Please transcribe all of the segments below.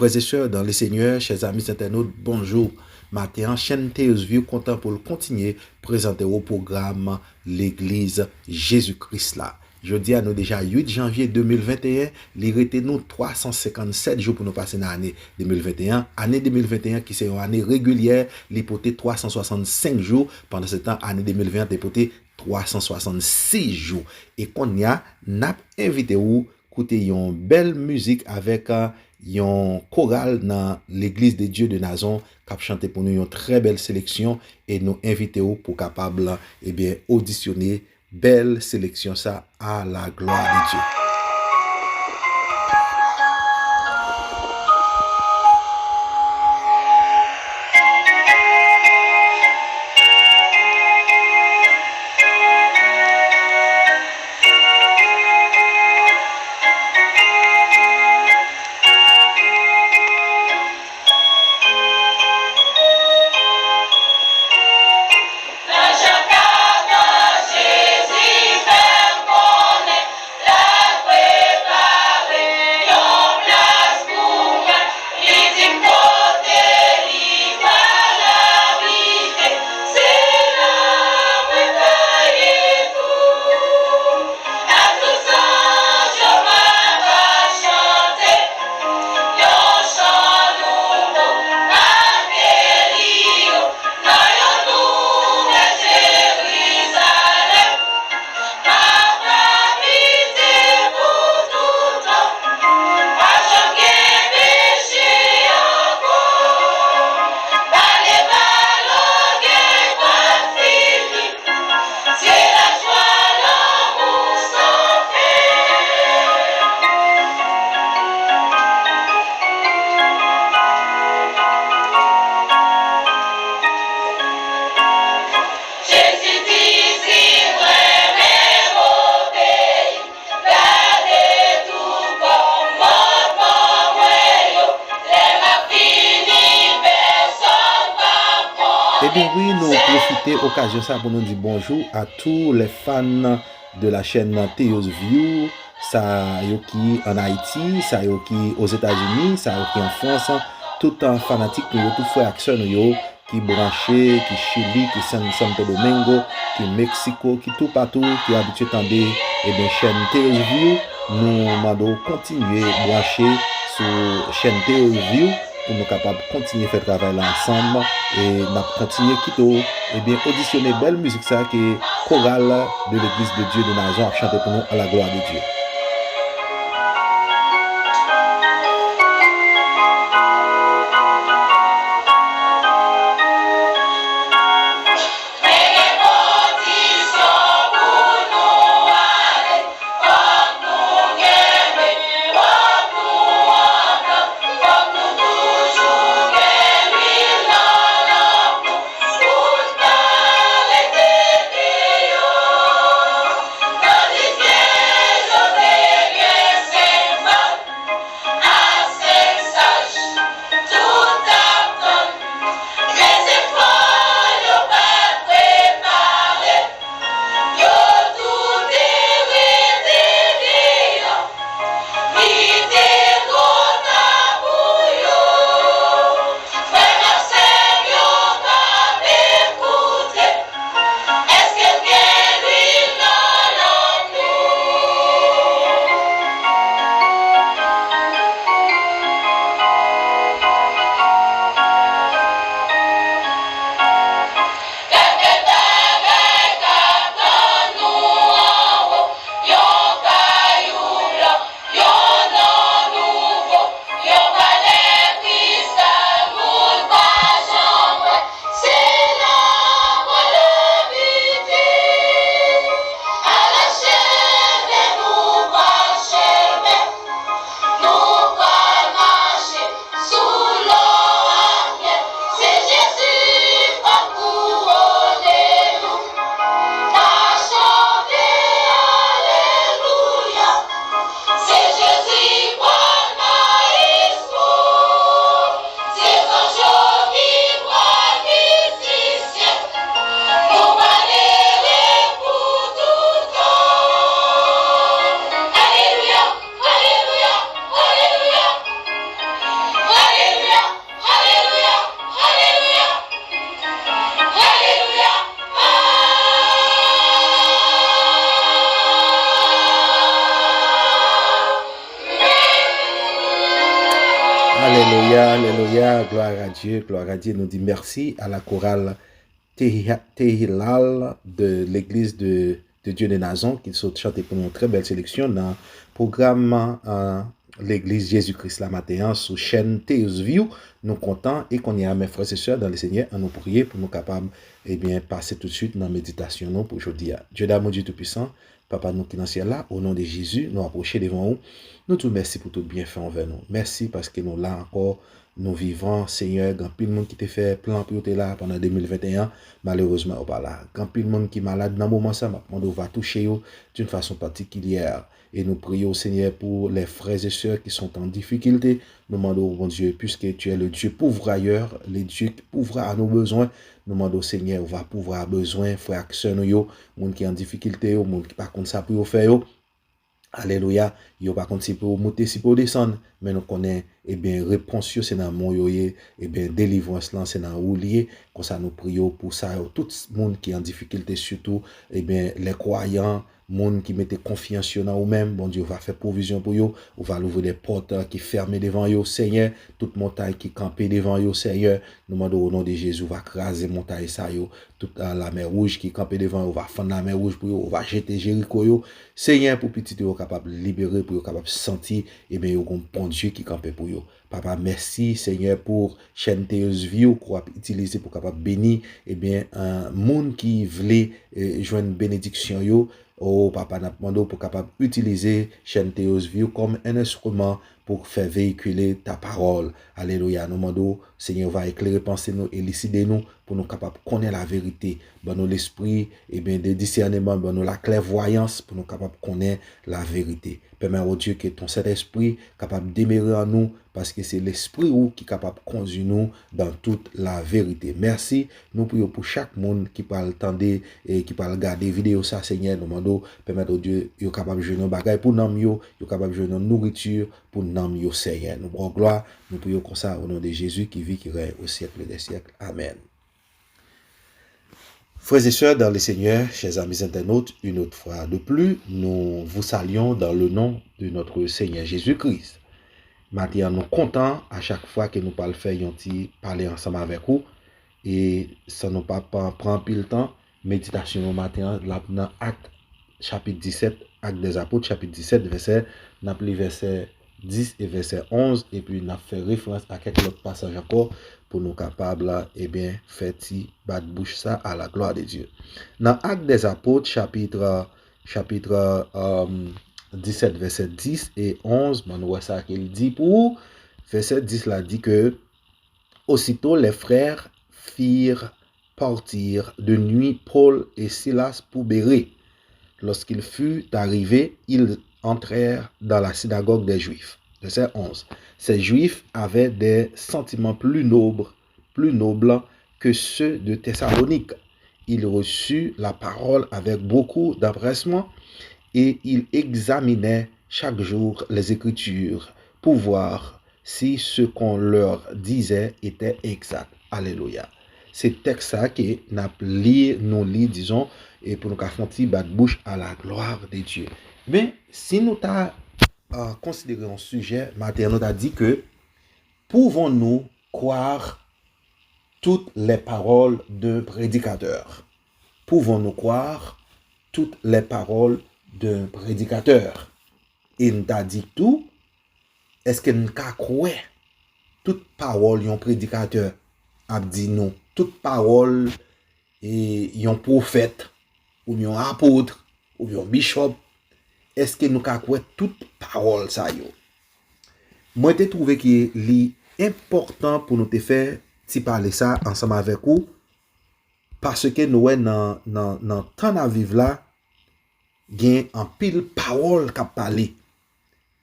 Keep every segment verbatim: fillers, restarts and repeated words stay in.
Frères et sœurs dans le Seigneur, chers amis internautes, bonjou. Maten an, chèn Teos View kontan pou l kontinye prezante w pwogram Legliz Jezi Kris la. Jodi a, nou deja uit janvye de mil venteyen, li rete nou twa san senkannsèt jou pou nou pase nan ane de mil venteyen. Ane de mil venteyen ki se yon ane regilyè, li pote twa san swasannsenk jou, pandan se tan, ane de mil ven an te pote twa san swasannsis jou. E kounye a, n ap envite w koute yon bèl mizik avèk, a, yon koral nan Legliz de Dye de Nazon k ap chante pou nou yon trè bèl seleksyon, e nou envite w pou w kapab, ebyen, odisyone bèl seleksyon sa, à la gloire de Dieu. Ebyen wi, nou pwofite okazyon sa pou nou di bonjou à tous les fans de la chaîne Teos View, sa yo ki ann Ayiti, sa yo ki Ozetazini, sa yo ki an Frans, tout, a, fanatik nou yo, tout frè ak sè nou yo ki branche, ki Chili, ki San, Santo Domingo, ki Meksiko, ki toupatou, ki abitye tande, ebyen, chèn Teos View. Nou mande w kontinye branche sou chèn Teos View pou nou kapab kontinye fè travay la ansanm, e n ap kontinye kite w, ebyen, odisyone bèl mizik sa ke Chorale de l'Église de Dieu de Nazon ap chante pou nou, à la gloire de Dieu. Alelouya, alelouya, gloire à Dieu, gloire à Dieu. Nou di mèsi a la koral Tehilal de l'église de, de Dieu de Nazon ki sot chante pou nou yon trè bèl seleksyon nan pwogram uh, Legliz Jezi Kris la maten an sou chèn Teos View. Nou kontan e kounye a, mes frères et sœurs dans le Seigneur, an nou priye pou nou kapab ebyen pase toutswit nan meditasyon nou pou jodi a. Dieu d'amour, Dieu tout-puissant, Papa nou ki nan syèl la, o non de Jezi, nou apwoche devan ou. Nou di w mèsi pou tout byenfè w anvè nou. Mèsi paske nou la ankò, nou vivan. Senyè, gen anpil moun ki te fè plan pou yo te la pandan de mil venteyen an, malerezman yo pa la. Gen anpil moun ki malad nan moman sa, m ap mande w va touche yo d'une façon particulière. E nou priye w, Senyè, pou les frères et sœurs qui sont en difficulté. Nou mande w, Bondye, puisque tu es le Dieu pourvoyeur, le Dieu qui pourvoit à nos besoins, nou mande w, Senyè, ou va pouvwa a bezwen frè ak sè nou yo, moun ki an difikilte yo, moun ki pa konn sa pou yo fè yo. Alelouya. Yo pa konn si pou yo moute, si pou yo desann, men nou konnen, ebyen, repons yo se nan men w yo ye, ebyen, delivrans lan se nan ou li ye. Konsa nou priye w pou sa yo, tout moun ki an difikilte, sitou, ebyen, lè kwayan, moun ki mete konfyans yo nan ou menm, Bondye, ou va fè pwovizyon pou yo, ou va louvri de pòt uh, ki fèmen devan yo, Senyè, tout montay ki kanpe devan yo, Senyè, nou mande w o non de Jezi, ou va kraze montay sa yo, tout uh, lamè wouj ki kanpe devan yo, ou va fann lamè wouj pou yo, ou va jete Jeriko yo, Senyè, pou pitit yo kapab libere, pou yo kapab santi, ebyen, yo gon Bondye ki kanpe pou yo. Papa, mèsi, Senyè, pou chèn Teos View ke w ap itilize pou kapab beni, ebyen, uh, moun ki vle uh, jwenn benediksyon yo. O Papa, n ap mande w pou kapab itilize chèn Teos View kòm en enstriman pou fè veyikile ta pawòl. Alelouya. Nou mande w, Senyè, ou va eklere panse nou, eliside nou, pou nou kapab konnen laverite. Ban nou lespri, ebyen, de disèneman, ban nou laklèvwayans pou nou kapab konnen laverite. Pèmèt, o Dye, ke ton Sentespri kapab demere an nou, paske se Lespri ou ki kapab kondui nou dan tout laverite. Mèsi, nou priye w pou chak moun ki pral tande e ki pral gade videyo sa, Senyè, nou mande w pèmèt, o Dye, yo kapab jwenn yon bagay pou nanm yo, yo kapab jwenn yon nouriti pou nanm yo, Senyè. Nou ba w glwa, nou priye w konsa, o non de Jezi ki viv, ki rèy au siècle des siècles. Amèn. Frères et sœurs dans le Seigneur, chers amis internautes, une autre fois de plus, nous vous saluons dans le nom de notre Seigneur Jésus-Christ. Maten an, nou kontan a chak fwa ke nou pral fè yon ti pale ansanm avèk ou. E san nou pa pa pran anpil tan, meditasyon nou maten an l ap nan Ak chapit disèt, Actes des Apôtres, chapit disèt, vèsè, n ap li vèsè dis e vèsè onz, epi n ap fè referans a kèk lòt pasaj ankò pou nou kapab, ebyen, fè ti bat bouch sa à la gloire de Dieu. Nan Actes des Apôtres, chapit, chapit, um, disèt, vèsè dis e onz, ban nou wè sa ke l di pou ou. Vèsè dis la di ke, Aussitôt les frères firent partir de nuit Paul et Silas pour Bérée. Lorsqu'il fut arrivé, ils entrèrent dans la synagogue des Juifs. Verset onze. Ces Juifs avaient des sentiments plus nobles, plus nobles que ceux de Thessalonique. Il reçut la parole avec beaucoup d'empressement et il examinait chaque jour les Écritures pour voir si ce qu'on leur disait était exact. Alelouya. Se tèks sa ke n ap li, nou li, dizon, e pou nou ka fè yon ti bat bouch à la gloire de Dieu. Men, si nou ta uh, konsidere yon sijè, maten an nou ta di ke pouvons-nous croire toutes les paroles d'un prédicateur? Pouvons-nous croire toutes les paroles d'un prédicateur? E n ta di tou, èske n ka kwè tout pawòl yon predikatè ap di nou, tout pawòl e yon pwofèt, oubyen yon apot, oubyen yon bishop, èske nou ka kwè tout pawòl sa yo? Mwen te twouve ke li enpòtan pou nou te fè ti pale sa ansanm avèk ou, paske nou wè nan, nan, nan tan n ap viv la, gen anpil pawòl k ap pale.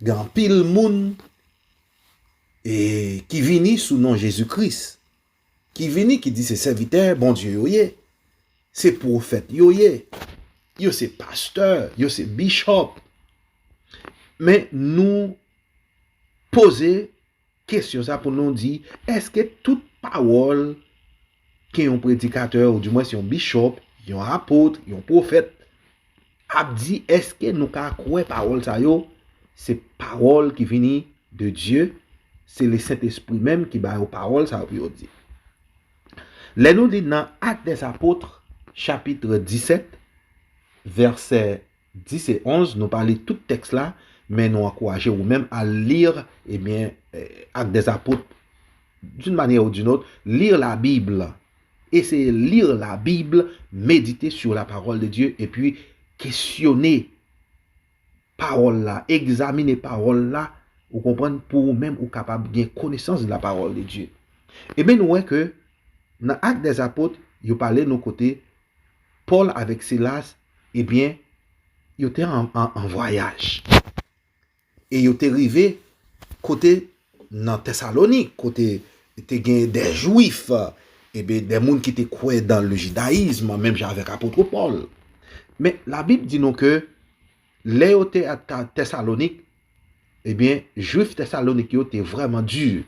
Gen anpil moun e, ki vini sou non Jezi Kris, ki vini ki di se sèvitè Bondye yo ye, se pwofèt yo ye, yo se pastè, yo se bishop. Men nou poze kesyon sa pou nou di, èske tout pawòl ke yon predikatè, ou dimwen se yon bishop, yon apot, yon pwofèt, ap di, èske nou ka kwè pawòl sa yo? Se pawòl ki vini de Dye, se le Sentespri menm ki ba yo pawòl sa yo pou yo di. Lè nou li nan Actes des Apôtres, chapit disèt, vèsè dis e onz, nou pa li tout tèks la, men nou ankouraje ou menm al li, ebyen, eh, Actes des Apôtres, d'une manière ou d'une autre, lire la Bible. Eseye lire la Bible, méditer sur la parole de Dieu, epi kesyone pawòl la, egzamine pawòl la, ou konprann, pou ou menm ou kapab gen konesans de la parole de Dieu. Ebyen, nou wè ke nan Actes des Apôtres, yo pale nou kote Pòl avèk Silas, ebyen, yo te an, an, an vwayaj. E yo te rive kote nan Tesalonik, kote te gen de Jwif, ebyen, de moun ki te kwè dan le jidayizm, menm jan avèk apot Pòl. Men, Labib di nou ke lè yo te a Tesalonik, ebyen, Jwif Tesalonik yo te vrèman di.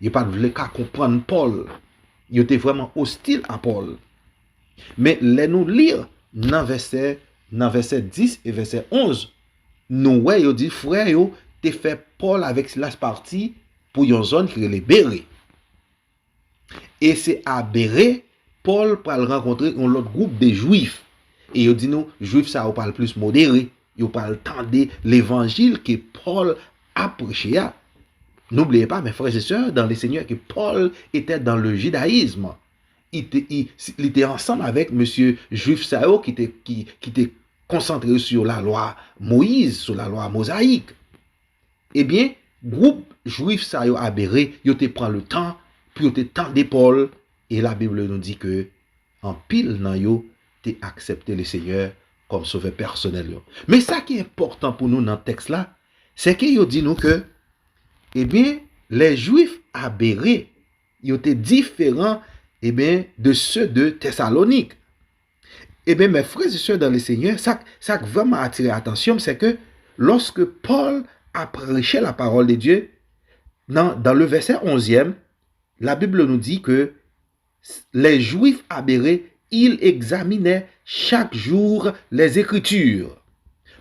Yo pa t vle ka konprann Pòl. Yo te vrèman ostil a Pòl. Men lè nou li nan vèsè, nan vèsè dis e vèsè onz, nou wè yo di frè yo te fè Pòl avèk Silas pati pou yon zòn ki rele Bere. E se a Bere, Pòl pral rankontre yon lòt gwoup de Jwif. E yo di nou, Jwif sa yo pral plis modere, yo pral tande levanjil ke Pòl ap preche a. N'oubliez pas, mes frères et sœurs dans le Seigneur, que Paul était dans le judaïsme. Li te, li, li te ansanm avèk mesye Jwif sa yo ki te, ki, ki te konsantre sou lalwa Moyiz, sou lalwa mozayik. Ebyen, gwoup Jwif sa yo a Bere, yo te pran le tan pou yo te tande Pòl, e Labib nou di ke anpil nan yo te aksepte le Senyè kòm sovè pèsonèl yo. Men sa ki enpòtan pou nou nan tèks la, se ke yo di nou ke, ebyen, les Juifs a Bere, yo te diferan, ebyen, de ceux de Thessalonique. Ebyen, mes frères et sœurs dans le Seigneur, sa, sa k vrèman atire atansyon m, se ke lorsque Paul a prêché la parole de Dieu, nan, dans le verset onzième, la Bible nous dit que les Juifs à Bérée, ils examinaient chaque jour les Écritures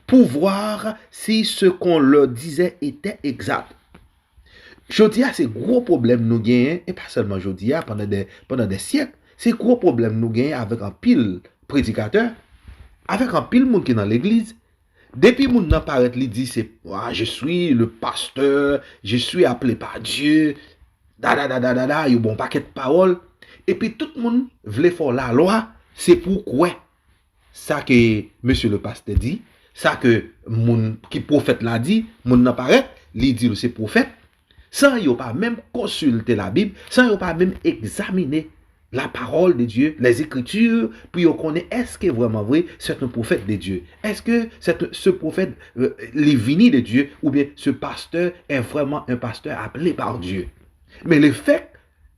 pour voir si ce qu'on leur disait était exact. Jodi a, se gwo pwoblèm nou genyen, e pa sèlman jodi a, pandan de, pandan de syèk, se gwo pwoblèm nou genyen avèk anpil predikatè, avèk anpil moun ki nan legliz. Depi moun nan parèt, li di se, ah, je suis le pasteur, je suis appelé par Dieu, da, da, da, da, da, da, yo bon pakèt pawòl. Epi tout moun vle fè w lalwa, se pou w kwè sa ke mesye le pastè di, sa ke moun ki pwofèt la di, moun nan parèt, li di l se pwofèt, san yo pa menm konsilte Labib, san yo pa menm egzamine la parole de Dieu, les Écritures, pou yo konnen èske vrèman vre c'est un prophète de Dieu. Est-ce que c'est un, ce prophète, euh, li vini de Dieu, oubyen ce pasteur est vraiment un pasteur appelé par Dieu? Men le fait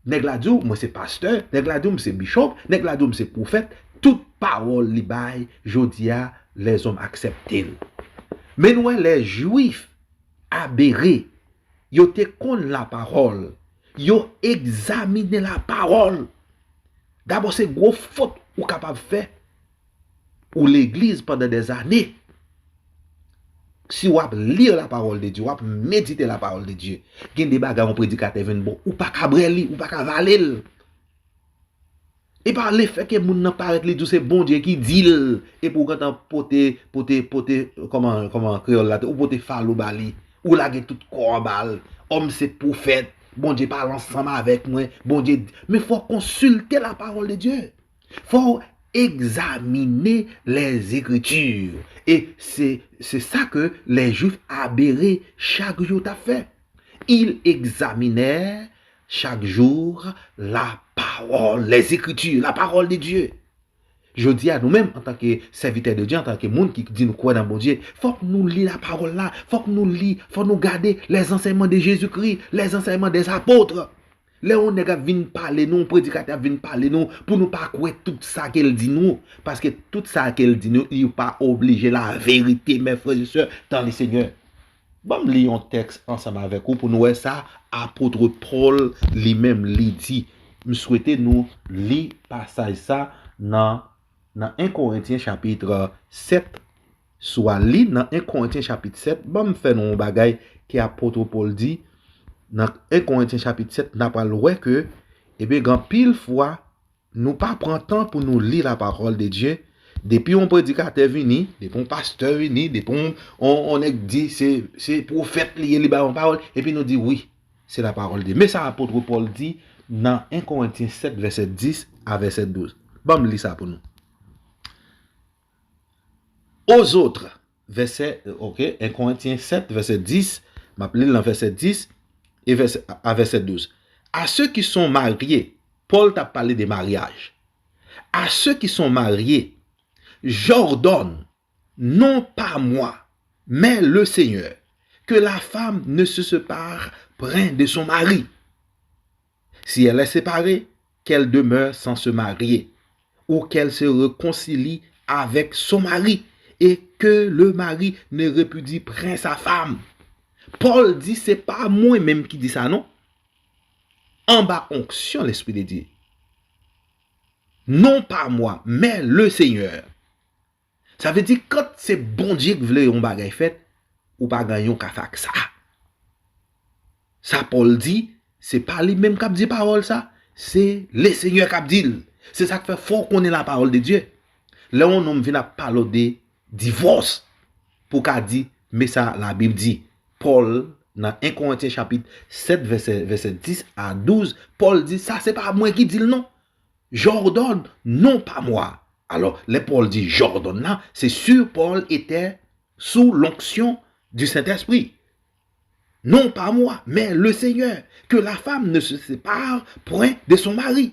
nèg la di w, mwen se pastè, nèg la di w, m se bishop, nèg la di w, m se pwofèt, tout pawòl li bay, jodi a, lèzòm aksepte l. Men nou wè, lè Jwif a Bere, yo te konn lapawòl, yo egzamine lapawòl. Dabò, se gwo fot ou kapab fè ou legliz pandan dèzane. Si w ap li la parole de Dieu, w ap medite la parole de Dieu, gen de bagay yon predikatè vin bon, ou pa ka bwè li, ou pa ka vale l. E pa lefètke moun nan parèt li di w se Bondye ki di l, epi w gentan pote, pote, pote, kòman, kòman kreyòl la te, ou pote falo ba li, ou lage tout kò w anba l. Ò, m se pwofèt, Bondye pale ansanm avèk mwen, Bondye di, men fò w konsilte la parole de Dieu. Fò w egzamine les Écritures. E se, se sa ke les Juifs a Bere chak jou t ap fè. Ils examinaient chaque jour la parole, les Écritures, la parole de Dieu. Jodi a, nou menm, antanke sèvitè de Dye, antanke moun ki di nou kwè nan Bondye, fòk nou li lapawòl la, fòk nou li, fòk nou gade les enseignements de Jésus-Christ, les enseignements des apôtres. Lè yon nèg ap vin pale nou, yon predikatè ap vin pale nou, pou nou pa kwè tout sa ke l di nou. Paske tout sa ke l di nou, li pa oblije la vérité, mes frères et sœurs dans le Seigneur. Ban m li yon tèks ansanm avèk ou pou nou wè sa apot Pòl li menm li di. M swete nou li pasaj sa nan, nan en Korentyen chapit sèt. Si w al li nan en Korentyen chapit sèt, ban m fè nou yon bagay ke apot Pòl di. Nan en Korentyen chapit sèt, n a pral wè ke, ebyen, gen anpil fwa, nou pa pran tan pou nou li la parole de Dieu. Depi yon predikatè vini, depi yon pastè vini, depi yon, yon, yon nèg di se, se pwofèt li ye, li bay yon pawòl, epi nou di wi, se la parole de Dieu. Men sa apot Pòl di nan en Korentyen sèt, vèsè dis a vèsè douz. Ban m li sa pou nou. Aux autres, vèsè, ok, en Korentyen sèt, vèsè dis, m ap li l nan vèsè dis e vèsè, a vèsè douz. À ceux qui sont mariés, Pòl t ap pale de maryaj. À ceux qui sont mariés, j'ordonne, non pas moi, mais le Seigneur, que la femme ne se sépare point de son mari. Si elle est séparée, qu'elle demeure sans se marier, ou qu'elle se réconcilie avec son mari, et que le mari ne répudie point sa femme. Pòl di se pa mwen menm ki di sa non. Anba onksyon Lespri de Dye. Non pas moi, mais le Seigneur. Sa vle di, kan se Bondye k vle yon bagay fèt, ou pa gen anyen w ka fè ak sa. Sa Pòl di, se pa li menm k ap di pawòl sa, se Lesenyè k ap di l. Se sa k fè fò w konnen la parole de Dieu. Lè yon nonm vin ap pale w de divòs, pou w ka di, men sa Labib di. Pòl, nan en Korentyen chapit sèt, vèsè, vèsè dis a douz, Pòl di, sa se pa mwen ki di l non. J'ordonne, non pas moi. Alò, lè Pòl di j'ordonne la, se si Pòl etè sou lonksyon di Sentespri. Non pas moi, mais le Seigneur, que la femme ne se sépare point de son mari.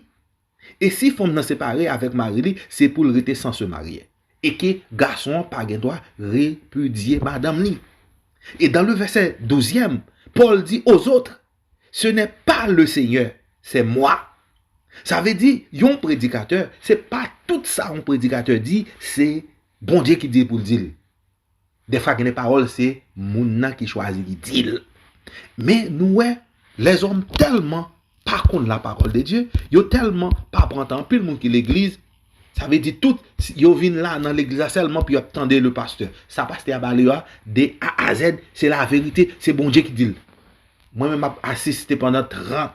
E si fanm nan separe avèk mari li, se pou l rete san se marye. E ke gason an pa gen dwa repidye madanm li. E dans le verset douzième, Pòl di aux autres, ce n'est pas le Seigneur, c'est moi. Sa vle di, yon predikatè, se pa tout sa yon predikatè di, se Bondye ki di pou l di l. Dèfwa gen de pawòl, se moun nan ki chwazi ki di l. Men nou wè, lèzòm tèlman pa konn la parole de Dieu, yo tèlman pa pran tan, anpil moun ki legliz, sa vle di tout, yo vin la nan legliz la sèlman pou y ap tande le pastè. Sa pastè a ba yo a, de A a Z, se laverite, se Bondye ki di l. Mwen menm m ap asiste pandan trant,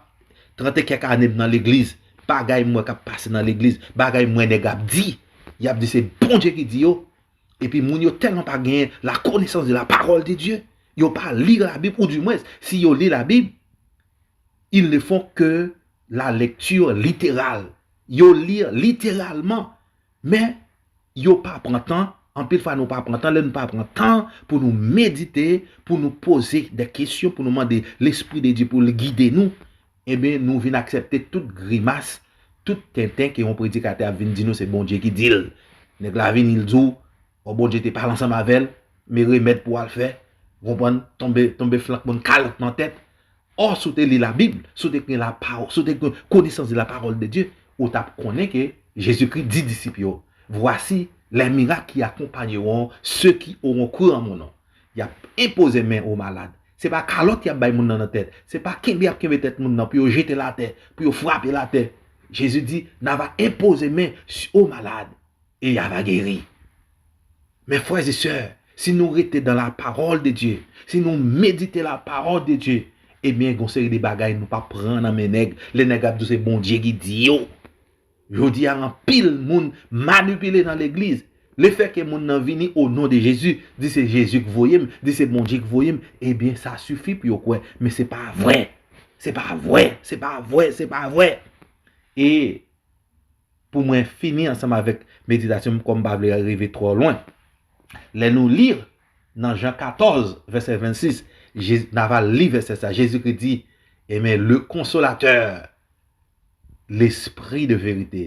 trant e kèk ane m nan legliz. Bagay m wè k ap pase nan legliz, bagay m wè nèg ap di, y ap di se Bondye ki di yo. Epi moun yo tèlman pa gen la connaissance de la parole de Dieu, yo pa li Labib, ou dimwens, si yo li Labib, ils ne font que la lecture littérale. Yo li literalman, men yo pa pran tan. Anpil fwa nou pa pran tan. Lè nou pa pran tan pou nou medite, pou nou poze de kesyon, pou nou mande Lespri de Dye pou l gide nou, ebyen, nou vin aksepte tout grimas, tout tenten ke yon predikatè ap vin di nou se Bondye ki di l. Nèg la vini, l di w, o, Bondye te pale ansanm avè l, men remèd pou w al fè, w konprann, tonbe, tonbe flank moun kalòt nan tèt. Ò, si w te li Labib, si w te gen la pawòl, si w te gen konesans de la parole de Dieu, ou t ap konnen ke Jezikri di disip yo, voici les miracles qui accompagneront ceux qui auront cru en mon nom. Y ap enpoze men o malad. Se pa kalòt y ap bay moun nan nan tèt. Se pa kenbe y ap kenbe tèt moun nan pou yo jete l atè, pou yo frape l atè. Jezi di, n a va enpoze men o malad e y a va geri. Mes frères et sœurs, si nou rete dans la parole de Dieu, si nou medite la parole de Dieu, ebyen, gon seri de bagay nou pa pran nan men nèg. Lè nèg ap di w se Bondye ki di yo. Jodi a, anpil moun manipile nan legliz. Lefètke moun nan vini o non de Jezi, di se Jezi k voye m, di se Bondye k voye m, ebyen, sa sifi pou yo kwè. Men se pa vre. Se pa vre, se pa vre, se pa vre. E pou mwen fini ansanm avèk meditasyon m, kòm m pa vle rive twò lwen. Lè nou li nan Jan katòz, vèsè vennsis, Jezi, n a va li vèsè sa. Jezikri di, ebyen, le Consolateur, Lespri de verite,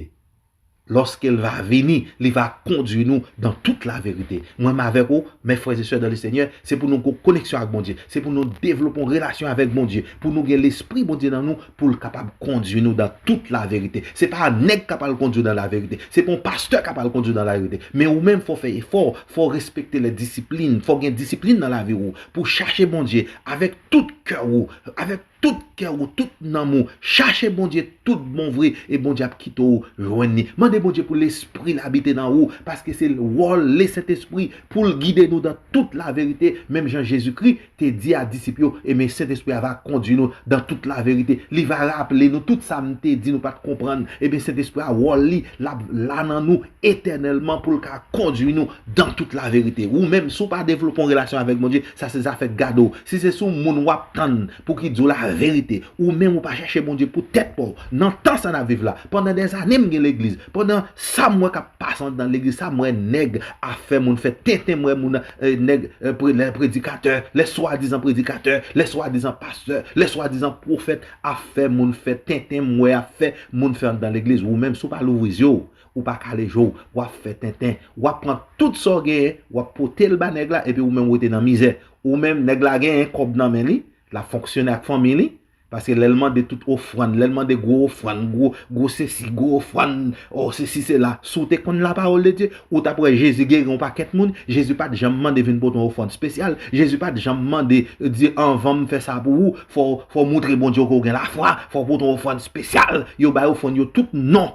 lòske l va vini, li va kondui nou dans toute la vérité. Mwen m avèk ou, mes frères et sœurs dans le Seigneur, se pou nou gon koneksyon ak Bondye, se pou nou devlope yon relasyon avèk Bondye, pou nou gen Lespri Bondye nan nou, pou l kapab kondui nou dans toute la vérité. Se pa nèg k ap al kondui w dans la vérité, se pa yon pastè k ap al kondui w dans la vérité. Men ou menm, fò w fè efò, fò w respekte les disciplines, fò w gen disiplin nan lavi w, pou w chache Bondye avèk tout kè w, avèk tout kè w, tout nanm ou. Chache Bondye tout bon vre, e Bondye ap kite w jwenn li. Mande Bondye pou Lespri l abite nan ou, paske se wòl Lesentespri pou l gide nou dan tout laverite, menm jan Jezikri te di a disip yo, ebyen, Sentespri a va kondui nou dan tout laverite. Li va raple nou tout sa m te di nou pa t konprann. Ebyen, Sentespri a, wòl li, l ap la nan nou etènèlman pou l ka kondui nou dan tout laverite. Ou menm, si w pa devlope yon relasyon avèk Bondye, sa se zafè gade w. Si se sou moun w ap tann pou ki di w laverite, ou menm ou pa chache Bondye pou tèt pa w. Nan tan sa n ap viv la, pandan dèzane m gen legliz, pandan sa m wè k ap pase anndan legliz, sa m wè nèg ap fè moun fè tenten, m wè moun, eh, nèg, eh, pre-, lè predikatè, lè swadizan predikatè, lè swadizan pastè, lè swadizan pwofèt ap fè moun fè tenten, m wè ap fè moun fè anndan legliz. Ou menm, si w pa louvri zye w, ou pa kale je w, w ap fè tenten, w ap pran tout sa w genyen, w ap pote l ba nèg la, epi ou menm ou rete nan mizè. Ou menm, nèg la genyen kòb nan men li, l ap fonksyone ak fanmi li, paske lè l mande tout ofrann, lè l mande gwo ofrann, gwo, gwo sesi, gwo ofrann, o sesi, sela, si w te konn lapawòl de Dye, ou t ap wè Jezi geri yon pakèt moun. Jezi pa t janm mande vin pote yon ofrann espesyal. Jezi pa t janm mande, di, anvan m fè sa pou ou, fò, fò w montre Bondye ke w gen lafwa, fò w pote yon ofrann espesyal. Yo bay ofrann yo tout non.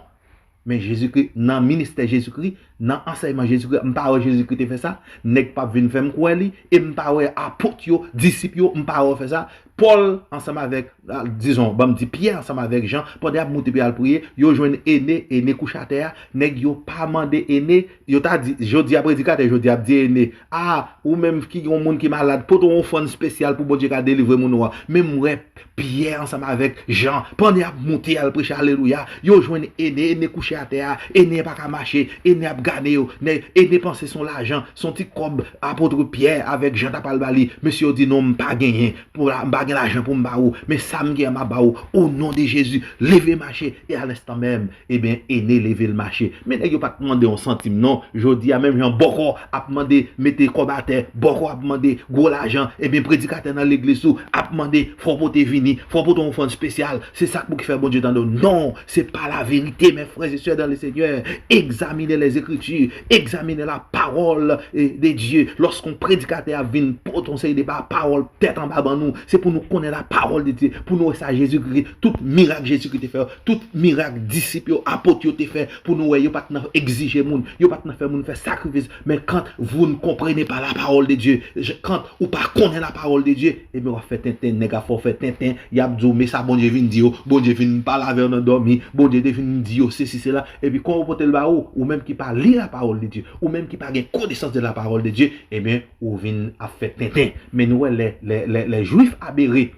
Men Jezikri, nan ministè Jezikri, nan ansèyman Jezikri, m pa wè Jezikri te fè sa. Nèg p ap vin fè m kwè li, e m pa wè apot yo, disip yo, m pa wè yo fè sa. Pòl, ansanm avèk, a, dizon, ban m di, Pyè ansanm avèk Jan, pandan y ap moute pou y al priye, yo jwenn Ene, Ene kouche atè a. Nèg yo pa mande Ene, yo ta di, jodi a predikatè, jodi a ap di Ene, a, ou menm ki yon moun ki malad, pote yon ofrann espesyal pou Bondye ka delivre moun ou an. Men m wè Pyè ansanm avèk Jan, pandan y ap moute al preche, alelouya, yo jwenn Ene, Ene kouche atè a, Ene pa ka mache, Ene ap gade yo, nè, Ene panse se yon lajan, se yon ti kòb apot Pyè avèk Jan ta pral ba li. Mesye yo di, non, m pa genyen, pou la, m pa gen lajan pou m ba ou, men sa m gen an m ap ba ou, o non de Jezi, leve mache, e alenstan menm, ebyen, Ene leve l mache. Men nèg yo pa t mande yon santim non. Jodi a, menm jan bòkò ap mande mete kòb atè, bòkò ap mande gwo lajan, ebyen, predikatè nan legliz ou ap mande, fò w pote vini, fò w pote yon ofrann espesyal. Se sa k pou ki fè Bondye tande w. Non, se pa laverite, mes frères et sœurs dans le Seigneur. Examinez les Écritures, examinez la parole, eh, de Dieu. Lòske yon predikatè ap vin pote yon seri de pa-, pawòl tèt anba ban nou, se pou nou konnen lapawòl de Dye, pou nou wè sa Jezikri, tout mirak Jezikri te fè yo, tout mirak disip yo, apot yo te fè, pou nou wè yo pa t nan egzije moun, yo pa t nan fè moun fè sakrifis. Mais quand vous ne comprenez pas la parole de Dieu, je, quand ou pa konnen lapawòl de Dye, ebyen, w ap fè tenten, nèg ap fè w fè tenten, y ap di w, men sa Bondye vin di yo, Bondye vin pale avè yo nan dòmi, Bondye te vin di yo sesi, sela, epi kon yo pote l ba ou, ou menm ki pa li lapawòl de Dye, ou menm ki pa gen konesans de lapawòl de Dye, ebyen, ou vin ap fè tenten. Men nou wè lè, lè, lè, lè Jwif abere,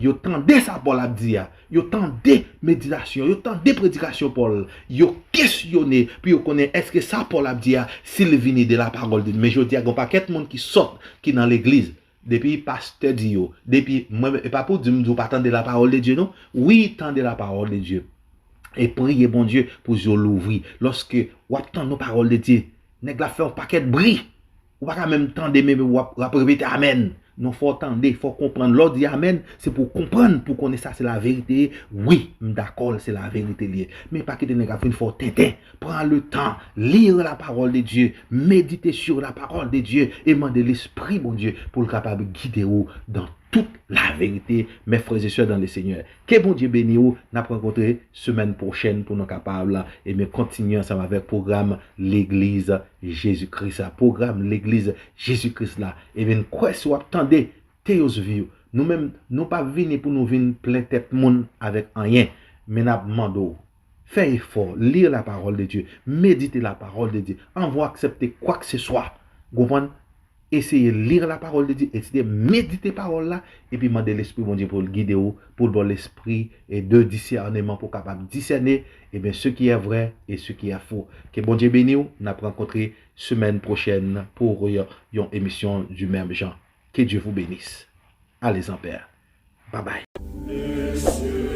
yo tande sa Pòl ap di a, yo tande meditasyon, yo tande predikasyon Pòl, yo kesyone pou yo konnen èske sa Pòl ap di a, si l vini de lapawòl de Dye. Men jodi a, gen yon pakèt moun ki sòt, ki nan legliz. Depi pastè di yo, depi mwen, e pa pou di m di w pa tande lapawòl de Dye, non. Wi, tande lapawòl de Dye. E priye Bondye pou zye w louvri. Lòske w ap tann yon pawòl de Dye, nèg la fè yon pakèt bri. Ou pa ka menm tande, men w ap, w ap repete amèn. Non, fò w tande, fò w konprann. Lè w di amèn, se pou w konprann, pou w konnen sa se laverite. Wi, m dakò, se laverite li ye. Men pa kite nèg ap vin fè w tenten. Prends le temps, lire la parole de Dieu, méditez sur la parole de Dieu, e mande Lespri Bondye pou l kapab gide w dans toute la vérité, mes frères et sœurs dans le Seigneur. Ke Bondye beni w. N ap rankontre semèn pwochèn pou nou kapab, ebyen, kontinye ansanm avèk pwogram Legliz Jezi Kris la. Pwogram Legliz Jezi Kris la. Ebyen, n kwè si w ap tande Teos View, nou menm, nou pa vini pou nou vin plen tèt moun avèk anyen, men n ap mande w, fè efò, lire la parole de Dieu, méditer la parole de Dieu, anvan w aksepte kwakeseswa. Konprann? Eseye lire la parole de Dieu, eseye medite pawòl la, epi mande Lespri Bondye pou l gide w, pou l ba w lespri e de disèneman pou w kapab disène, ebyen, ce qui est vrai et ce qui est faux. Ke Bondye beni w, n ap rankontre semèn pwochèn pou yon, yon emisyon du même genre. Que Dieu vous bénisse. Allez en paix. Bye bye.